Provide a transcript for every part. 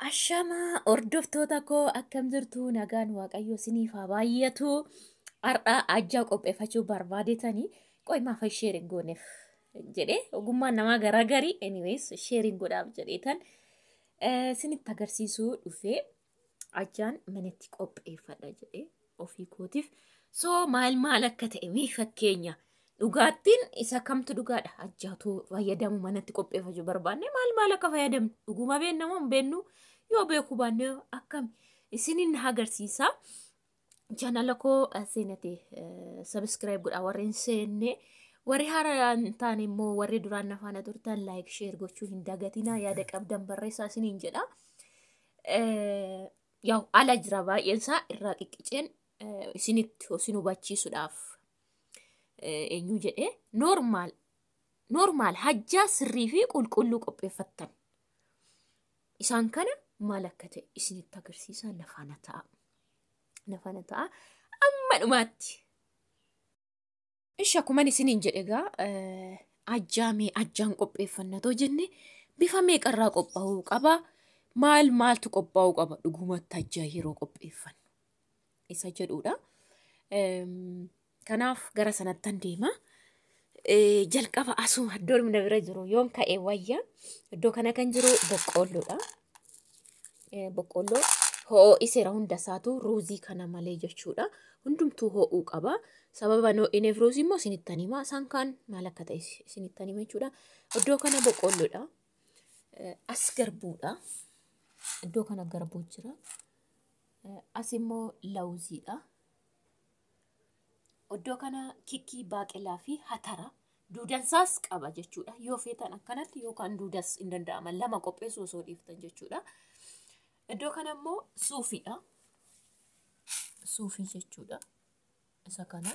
Ashamaa hordoftoota koo, akkam jirtu? Nagaan Waaqayyo isiniif haa baay'atu. Har'a ajjaa qopheeffachuu barbaadetanii qoy maafa share hin gooneef jedhee, ogummaan namaa garaagarii, anyways share hin godhaaf jedheetan isinitti agarsiisuu dhufee, ajjaan manatti qopheeffadha jedhee ofii kootiif. So maal maal akka ta'e mee fakkeenya dhugaattiin isa kamtu dhugaadha? Ajjaatu fayyadamu manatti qopheeffachuu barbaanne maal maal akka fayyadamnu dhuguma beenna moo hin beennu? Yoo beekuu baanne akkam isinin agarsiisa. Chaanala koo seenate subscribe godhaa warreen seenne, warri haaraa hin taane immoo warri duraan na faana turtan like, share gochuu hin dagatinaa, yaada qabdan barreessaa isiniin jedha. Yaa'u ala jira, baay'een isaa irraa qiqqiceen isinitti isin hubachiisuudhaaf eenyu jedhee normal normal hajjaa sirrii fi qulqulluu qopheeffattan. Isaan kana maal akka ta'e isinitti agarsiisa, na faana ta'a. Na faana ta'a amma dhumaatti. Ishi akkuma isiniin jedhe egaa, ajjaa mee ajjaan qopheeffannatoo jenne bifa meeqarraa qophaa'uu qaba? Maal maaltu qophaa'uu qaba dhugumatti ajjaa yeroo qopheeffannu? Isa jedhudha. Kanaaf gara sanattan deema. Jalqaba asuma iddoo na bira jiru yoon ka'e wayya. Iddoo kana kan jiru boqqoolloodha. Boqqoolloo ho'iseera hunda isaatu, ruuzii kana malee jechuudha. Hundumtuu ho'uu qaba. Sababa ho'ineef ruuzii immoo isinittan hima. Isaan kaan maal akka ta'e isinittan hima jechuudha. Iddoo kana boqqoolloodha. As garbuudha. Iddoo kana garbuu jira. As immoo lawuziidha. Iddoo kana kikkii baaqelaa fi hatara. Duudansaas qaba jechuudha. Yoo feetan akkanatti yookaan duudas hin danda'ama. Lama qopheessuu osoo dhiiftan jechuudha. Iddoo kana immoo suufiidha. Suufii jechuudha. Isa kana.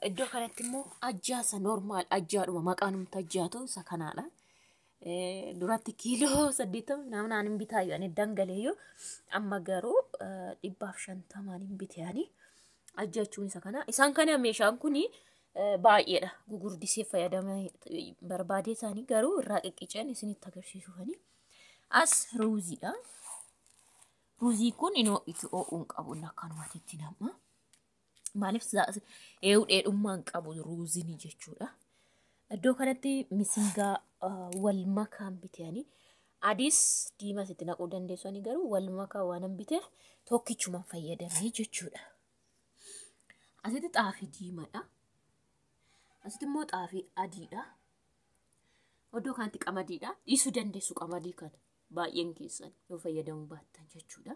Iddoo kanatti immoo ajjaasa normal ajjaadhuma, maqaan ajjaatu isa kanaadha. Duratti kiiloo 80 naannaan hin bitaayyuu ani dangaleeyyuu, amma garuu 150n hin bitee ajjachuun isa kana. Isaan kana meeshaan kuni baay'eedha. Gugurdisee fayyadama barbaadee isaanii garuu irraa qiqqiceen isinitti agarsiisuufani. As ruuziidha. Ruuzii kun inoo itti ho'uu hin qabu, akkanumatti itti nama. Maaliif eewu dheedhummaa hin qabu ruuziin jechuudha. Iddoo kanatti misingaa wal makaan bitanii, adiis diimas itti naquu dandeessu, ani garuu wal makaa waan hin biteef tokkichumaan fayyadamee jechuudha. Asitti xaafii diimaadha. Asitti immoo xaafii adiidha. Iddoo kanatti qamadiidha. Dhiisuu dandeessu qamadii kana baay'een keessan yoo fayyadamuu baattan jechuudha.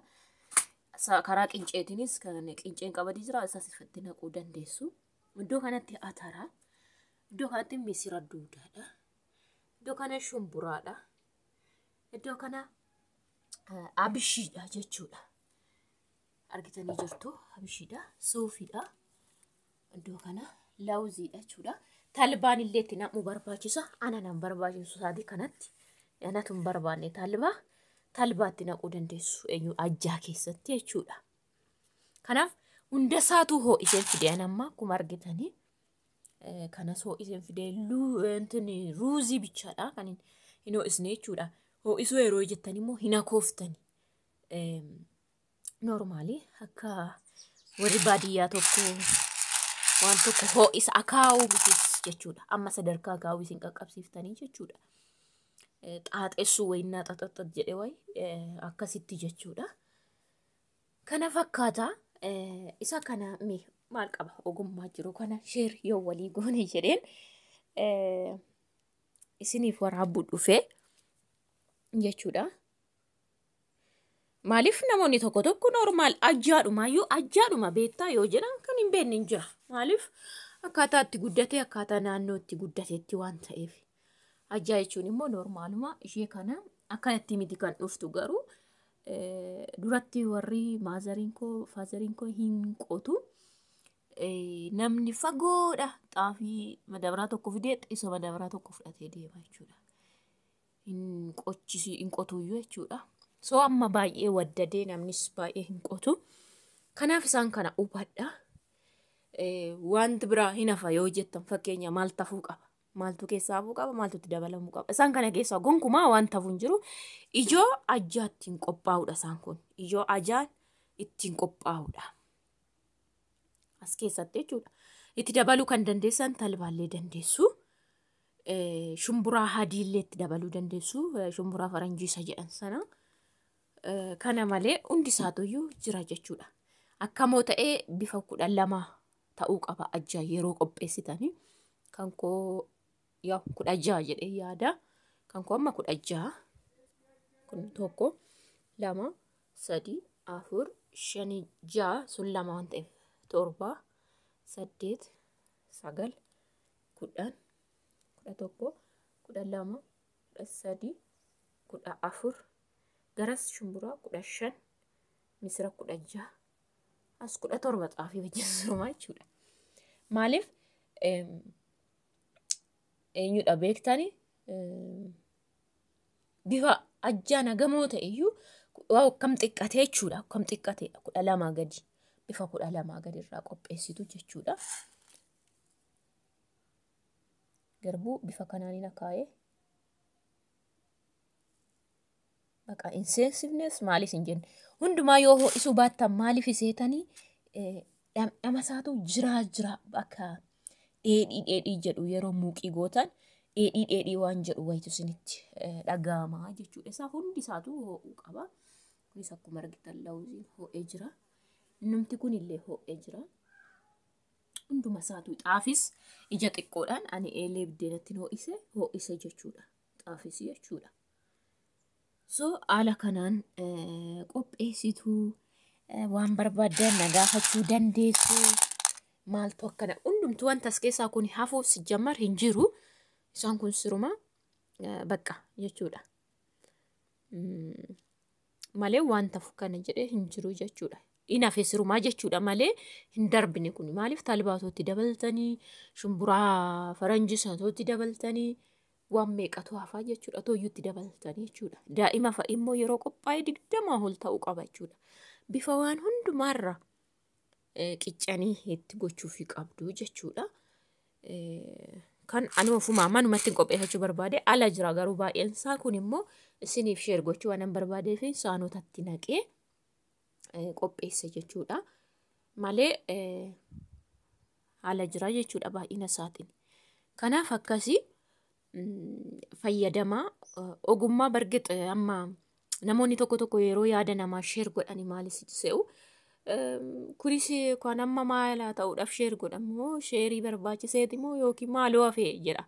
Karaa qinceetiinis kan qinceen qamadii jira, isas itti naquu dandeessu. Iddoo kanatti atara. Iddoo kanatti misira duudaadha. Iddoo kana shumburaadha. Iddoo kana abishiidha jechuudha. Argitanii jirtu, abishiidha. Suufiidha. Iddoo kana lawuziidha jechuudha. Talbaan illee itti naquu barbaachisa. Ana nan barbaachisu isaatii kanatti. Anatu hin barbaanne talbaa. Talbaatti naquu dandeessu eenyu ajjaa keessatti jechuudha. Kanaaf hunda isaatu ho'iseen fidee amma akkuma argitanii. Kanas ho'iseen fidee, ruuzii bichaadha kan hin ho'isne jechuudha. Ho'isuu yeroo jettan immoo hin akooftani. Normal akka warri baadiyyaa tokko waan tokko ho'isa akaawuu mitis jechuudha. Amma sadarkaa akaawuu isin qaqqabsiiftanii jechuudha. Xaaxessuu wayinnaa xaxaxat jedhe wayi akkasitti jechuudha. Kana fakkaata. Isa kana mee maal qaba ogummaa jiru kana share yoo walii goone jedheen isiniif waraabuu dhufe jechuudha. Maaliif namoonni tokko tokko normal ajjaadhumaayyuu ajjaadhuma beektaa yoo jedhan kan hin beekne hin jira. Maaliif akkaataa itti guddate, akkaataa naannoo itti guddatetti waan ta'eef. Ajjaa jechuun immoo normaluma ishee kana akkanatti miti kan dhuftu, garuu duratti warri motheriin koo fatheriin koo hin qotu. Namni fagoodha xaafii madabaraa tokko fidee isa madabaraa tokko fudhatee deema jechuudha. Hin qochisi, hin qotuyyuu jechuudha. So amma baay'ee waddadee namnis baay'ee hin qotu. Kanaaf isaan kana hubadha. Wanti biraa hin hafa yoo jettan, fakkeenya maal tafuu qaba? Maaltu keessaa hafuu qaba, maaltu itti dabalamuu qaba. Isaan kana keessaa gonkumaa waan hafu hin jiru. Ijoo ajjaa ittiin qophaa'udha isaan kun. Ijoo ajaan ittiin qophaa'udha. As keessatti jechuudha. Itti dabaluu kan dandeessan talbaallee dandeessu. Shumburaa hadiillee itti dabaluu dandeessu. Shumburaa faranjii isa jedhan sana. Kana malee hundi isaatuyyuu jira jechuudha. Akkamoo ta'ee bifa 12 ta'uu qaba ajjaa yeroo qopheessitanii. Kan koo yaa 16 jedhee yaada. Kan koo amma 16. Kun 1, 2, 3, 4, 5, 6 sun 2 waan ta'eef 7, 8, 9, 10, 11, 12, 13, 14, garas shumburaa 15, misira 16, as 17 xaafii wajjin sirumaa jechuudha. Maaliif eenyudha beektani bifa ajjaa nagamoo ta'e iyyuu akkam xiqqate jechuudha. Akkam xiqqate 12 gadi bifa 12 gadi irraa qopheessitu jechuudha. Garbuu bifa kanaan akaa'ee baqa hin seensifnes maaliif hin jenne hundumaa yoo ho'isuu baattan maaliif seetanii dhamdhama isaatu jiraa jira bakka dheedhii dheedhii jedhu yeroo muuqii gootan dheedhii dheedhii waan jedhu wayitu isinitti dhaga'ama jechuudha. Isaa hundi isaatu ho'uu qaba. Kunis akkuma argitan lawuziin ho'ee jira. Innumti kunillee ho'ee jira. Hunduma isaatu xaafis ija xiqqoodhaan ani eelee biddeenatti ho'ise jechuudha. Xaafis jechuudha. So haala kanaan qopheessituu waan barbaaddan na gaafachuu dandeessu. Maaltu akkana hundumtuu wanta as keessaa kun hafuuf sijjammar hin jiru. Isaan kun siruma bakka jechuudha. Malee wanta kana jedhee hin jiru jechuudha. In hafe sirumaa jechuudha malee hin darbine kun maaliif talbaatootti dabaltanii shumburaa faranjii sanatootti dabaltanii waan meeqatu hafaa jechuudha tooyyuutti dabaltanii jechuudha. Daa'ima fa'i immoo yeroo qophaa'e 20 ol ta'uu qaba jechuudha. Bifa waan hundumaarra qiccanii itti gochuufii qabdu jechuudha. Kan ani ofumaa manumatti qopheeffachuu barbaade ala jira garuu baay'een isaa kun immoo isiniif sheer gochuu waan barbaadee fi saanotatti naqee qopheesse jechuudha. Malee ala jira jechuudha baay'ina isaatiin. Kanaaf akkasii fayyadamaa ogummaa bargix amma namoonni tokko tokko yeroo yaada namaa sheer godhani maalis se'u. Kunis kan amma maal ta'uudhaaf sheer godhamu sheerii barbaachiseeti moo yookiin maaloo hafe jedha.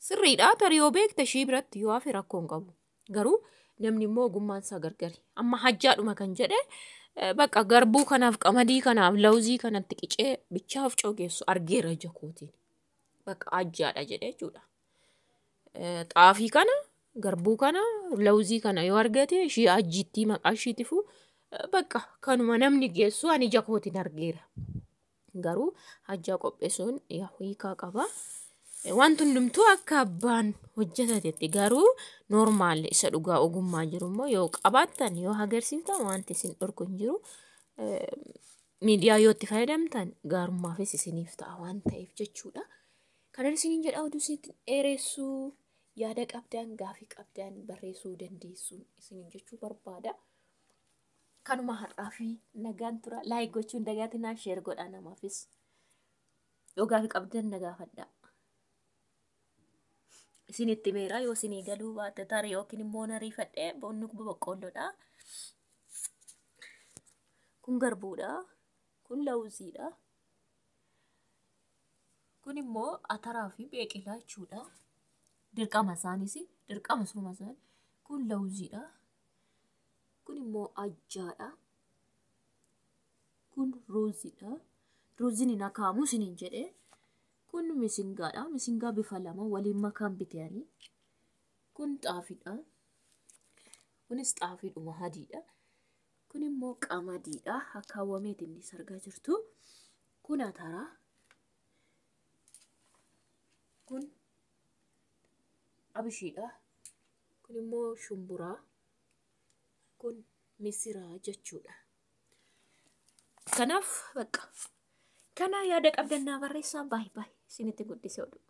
Sirriidha tarii yoo beekte ishii biratti yoo hafe rakkoo hin qabu. Garuu namni immoo ogummaan isaa gargari. Amma hajjaadhuma kan jedhe bakka garbuu kanaaf qamadii kanaaf lawuzii kanatti qicee bichaaf coogeessu argeera ija kootiin. Bakka hajjaadha jedhe jechuudha. Xaafii kana garbuu kana lawuzii kana yoo argate ishii hajjiittii maqaa ishiitifu bakka kanuma namni geessu ani ija kootiin argeera. Garuu hajjaa qopheessuun hiikaa qaba. Wanti hundumtuu akka abbaan hojjetatetti garuu noormaal isa dhugaa ogummaa jiru immoo yoo qabaattan yoo agarsiiftan wanti isin dhorku hin jiru. Miidiyaa yoo itti fayyadamtan gaarummaafis isiniif ta'a waan ta'eef jechuudha. Kanan isiniin jedha oduu isinitti dheeressuu yaada qabdan gaafii qabdan barreessuu dandeessuun isiniin jechuu barbaada. Kanuma har'aa fi nagaan tura. Laayik gochuun dagatinaa sheer godhaa namaafis. Yoo gaafii qabdan na gaafadhaa. Isinitti meeraa yoo isinii galuu baate tarii yookiin immoo nariifadhee boonni kun boqqoolloodha. Kun garbuudha. Kun lawuziidha. Kun immoo ataraa fi beeqilaa jechuudha. Dirqama isaanis dirqama suruma isaanii. Kun lawuziidha. Kun immoo ajjaadha. Kun ruuziidha. Ruuziin hin akaamu isiniin jedhee. Kun misingaadha. Misingaa bifa lama waliin makaan bitanii. Kun xaafiidha. Kunis xaafiidhuma adiidha. Kun immoo qamadiidha. Akaawwameet inni argaa jirtu. Kun ataraa. Kun abishiidha. Kun immoo shumburaa. Kun misiraa jechuudha. Kanaaf bakka kana yaada qabdan naa barreessaa baay'ee baay'ee isinitti guddisee oduu.